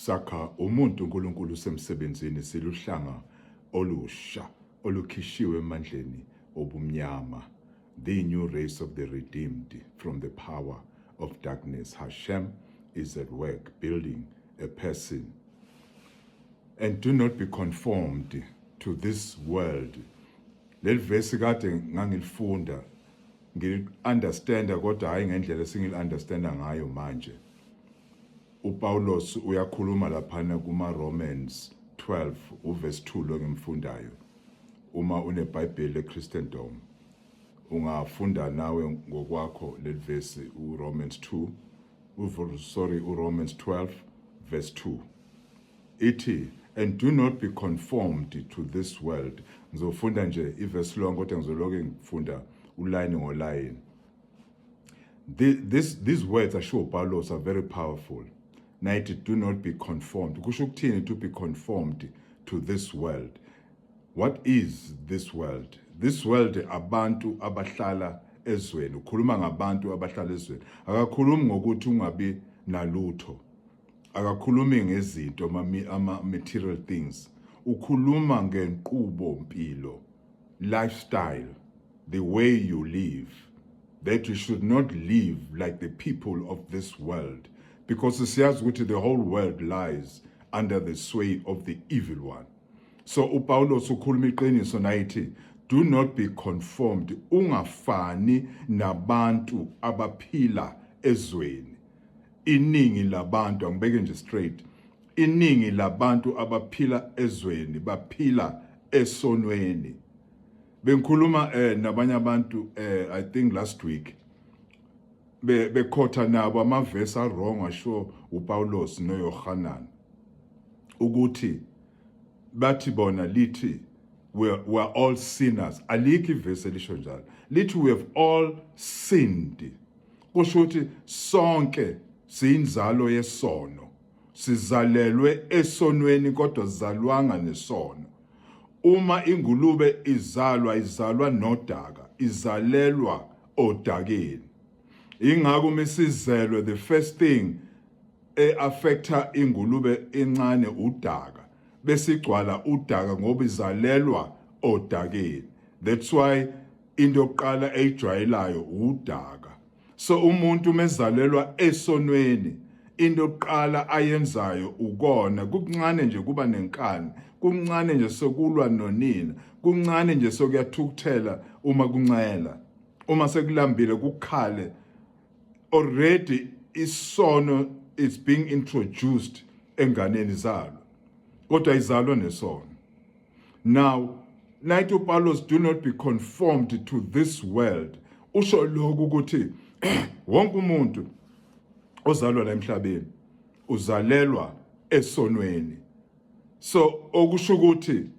Sakha umuntu uNkulunkulu usemsebenzini, siluhlanga olusha olukhishiwe emandleni obumnyama, the new race of the redeemed from the power of darkness. Hashem is at work building a person. And do not be conformed to this world. Leli vesi kade ngangilifunda, ngili-understanda, kodwa hhayi ngendlela esingili-understanda ngayo manje. UPaulos uyakhuluma laphana kuma-Romans 12 uverse 2 lo ngimfundayo. Uma uneBhayibheli leChristendom, ungafunda nawe ngokwakho leli vesi, uRomans 2, sorry, uRomans 12 verse 2, ithi, "And do not be conformed to this world." Ngizofunda nje ivesi lonke, kodwa ngizoloke ngifunda uline ngoline. These words ashiwo uPaulos are very powerful. Nayithi, "Do not be conformed." Kusho ukuthini to be conformed to this world? What is this world? This world, abantu abahlala ezweni. Ukhuluma ngabantu abahlala ezweni, akakhulumi ngokuthi ungabi nalutho, akakhulumi ngezinto, ama material things. Ukhuluma ngenqubo mpilo, lifestyle, the way you live, that you should not live like the people of this world, because siyazi ukuthi the whole world lies under the sway of the evil one. So uPaulos ukhuluma iqiniso nayithi, "Do not be conformed." Ungafani nabantu abaphila ezweni. Iningi labantu, angibeke nje straight, iningi labantu abaphila ezweni baphila esonweni. Bengikhuluma nabanye abantu, I think last week, bekhotha nabo amavesi a-wrong asho uPaulos noYohanan, ukuthi bathi bona lithi we are all sinners. Alikho ivesi elisho njalo. Lithi, "We have all sinned." Kusho ukuthi sonke siyinzalo yesono, sizalelwe esonweni, kodwa sizalwanga nesono. Uma ingulube izalwa, izalwa nodaka, izalelwa odakeni. Ingakho uma isizelwe, the first thing e-affecta ingulube encane udaka, bese igcwala udaka ngoba izalelwa odakeni. That's why into yokuqala eyijwayelayo udaka. So umuntu uma ezalelwa esonweni, into yokuqala ayenzayo ukona. Kuncane nje kuba nenkani, kuncane nje sokulwa nonina, kuncane nje sokuyathukuthela uma kuncela, uma sekulambile kukhale. Already isono is being introduced enganeni zalo, kodwa izalwa nesono. Now nayithi uPaulos, "Do not be conformed to this world," usho lokhu ukuthi wonke umuntu ozalwa la emhlabeni uzalelwa esonweni. So okusho ukuthi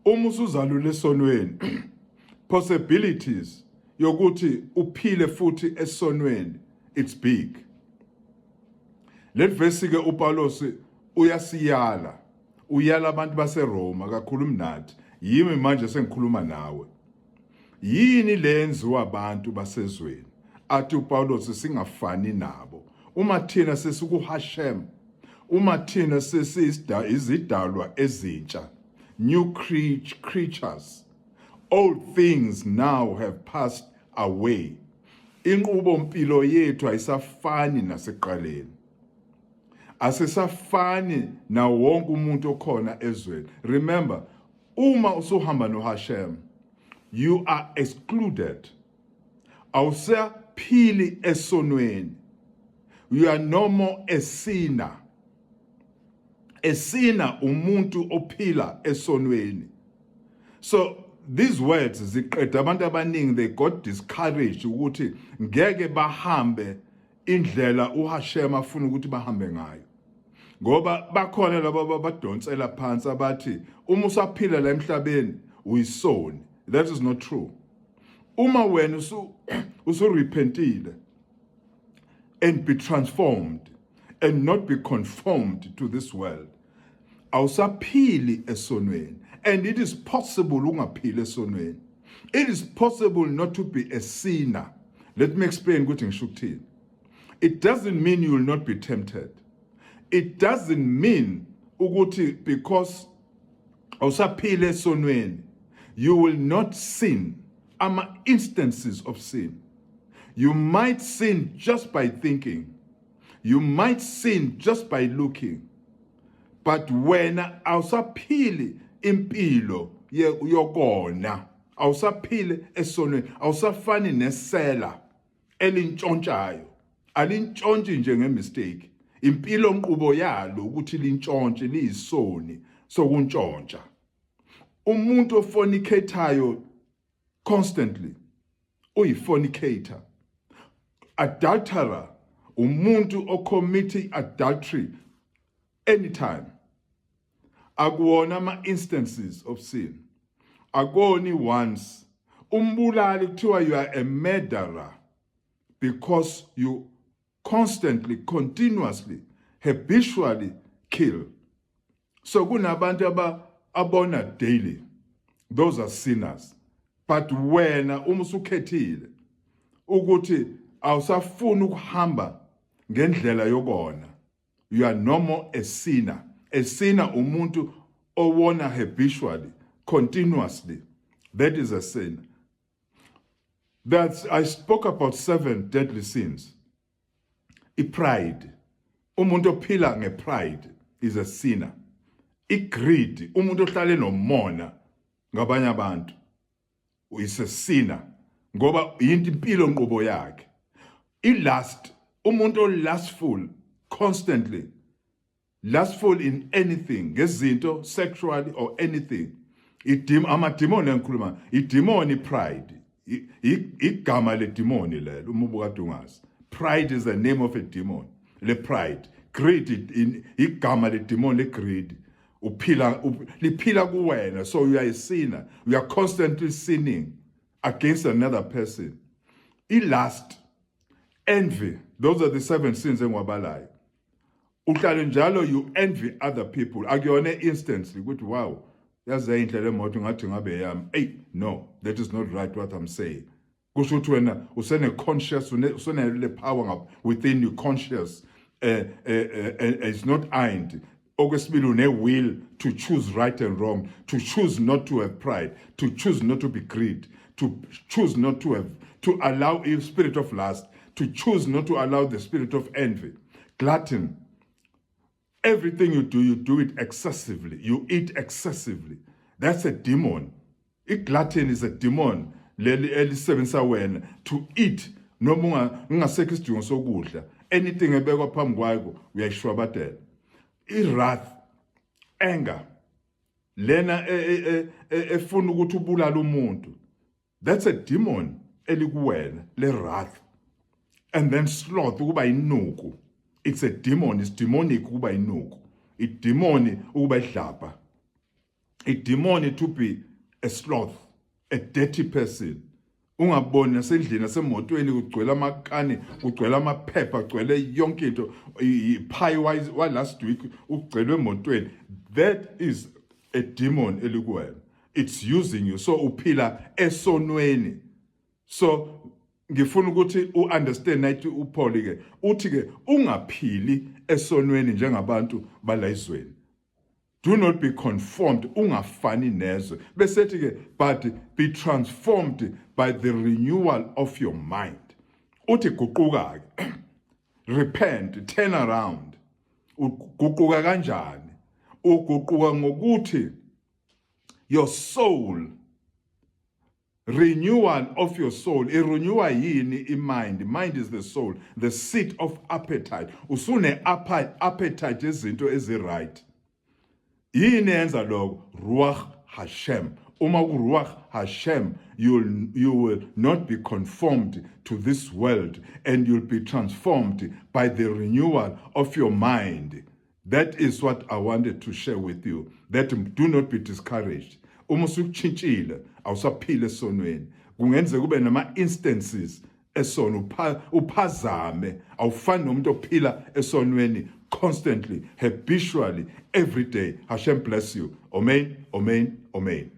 uma usuzalelwe esonweni, possibilities yokuthi uphile futhi esonweni, it's big. Leli verse ke uPaulos uyasiyala, uyala abantu baseRoma, kakhulumi nathi. Yimi manje sengikhuluma nawe. Yini lenziwa abantu basezweni athi uPaulos singafani nabo uma thina sesikuHashem, uma thina sesizida izidalwa ezintsha, new creatures? Old things now have passed away. Inqubo mpilo yethu ayisafani nasekuqaleni, asisafani nawo wonke umuntu okhona ezweni. Remember, uma usuhamba noHashem, you are excluded, awusaphili esonweni. You are no more a sinner. A sinner umuntu ophila esonweni. So these words ziqeda abantu abaningi. They got discouraged ukuthi ngeke bahambe indlela uHashem afuna ukuthi bahambe ngayo, ngoba bakhona laba abadonsela phansi abathi uma usaphila la emhlabeni uyisoni. That is not true. Uma wena usu repentile and be transformed and not be conformed to this world, awusaphili esonweni. And it is possible ungaphili esonweni. It is possible not to be a sinner. Let me explain ukuthi ngisho ukuthini. It doesn't mean you will not be tempted. It doesn't mean ukuthi because awusaphile esonweni you will not sin. Ama instances of sin, you might sin just by thinking, you might sin just by looking, but wena awusaphili impilo yokona, awusaphili esonweni, awusafani nesela elintshontshayo. Alintshontshi nje ngemistake, impilo nqubo yalo ukuthi lintshontshe, liyisoni sokuntshontsha. Umuntu ofornicatayo constantly uyifornicator. Adulterer, umuntu ocommit adultery anytime. Akuwona ama instances of sin, akoni once. Umbulali kuthiwa you are a murderer because you constantly, continuously, habitually kill. So kunabantu aba abona daily, those are sinners. But wena uma usukhethile ukuthi awusafuni ukuhamba ngendlela yokona, you are no more a sinner. A sinner umuntu owona habitually, continuously. That is a sin. That's I spoke about seven deadly sins. I-pride, umuntu ophila ngepride is a sinner. I-greed, umuntu ohlale nomona ngabanye abantu is a sinner, ngoba yinto impilo nqubo yakhe. I-lust, umuntu o-lustful constantly, lustful in anything, ngezinto, sexually or anything. Idim amadimoni engikhuluma, idemoni pride, igama ledemoni lelo uma ubukade ungazi. Pride is the name of a demon, le pride. Greed, igama ledemoni le greed, uphila liphila kuwena. So you are a sinner, you are constantly sinning against another person. I-lust, envy, those are the seven sins engiwabalayo. Uhlale njalo you envy other people. Akuyona instantly ukuthi, "Wow, yaze yinhle le moto, ngathi ngabe yami." Hey, no, that is not right what I'm saying. Kusho ukuthi wena usene conscious, usene le power within you, conscious is not earned. Okwesibili, une will to choose right and wrong, to choose not to have pride, to choose not to be greed, to choose not to have to allow a spirit of lust, to choose not to allow the spirit of envy. Glutton, everything you do, you do it excessively, you eat excessively. That's a demon. I-glutton is a demon leli elisebenzisa wena to eat noma ungasekho isidingo sokudla. Anything ebekwa phambi kwakho uyayishwabadela. I-wrath, anger lena efuna ukuthi ubulale umuntu, that's a demon elikuwena le wrath. And then sloth, ukuba inuku, it's a demon, it's demonic ukuba inuku, idemoni ukuba idlapha, idemoni to be a sloth, a dirty person. Ungaboni nasendlini, nasemotweni kugcwele amakani, kugcwele amaphepha, kugcwele yonke into, ipie wa last week ugcwele emotweni. That is a demon elikuwena, it's using you. So uphila esonweni. So ngifuna ukuthi uunderstand nathi uPaul ke uthi ke ungaphili esonweni njengabantu bala izweni. Do not be conformed, ungafani nezwe. Bese ke, but be transformed by the renewal of your mind. Uthi guquka ke, repent, turn around. Uguquka kanjani? Uguquka ngokuthi your soul, renewal of your soul. Irenewa yini? I-mind. Mind is the soul, the seat of appetite. Usune appetite yezinto ezi-right. Yini yenza lokho? Ruach Hashem. Uma ku Ruach Hashem, you will not be conformed to this world and you'll be transformed by the renewal of your mind. That is what I wanted to share with you, that do not be discouraged. Uma usukuchintshile, awusaphile esonweni. Kungenzeka kube nama instances esono, uphazame, awufani nomuntu ophila esonweni constantly, habitually, every day. Hashem bless you. Amen, amen, amen.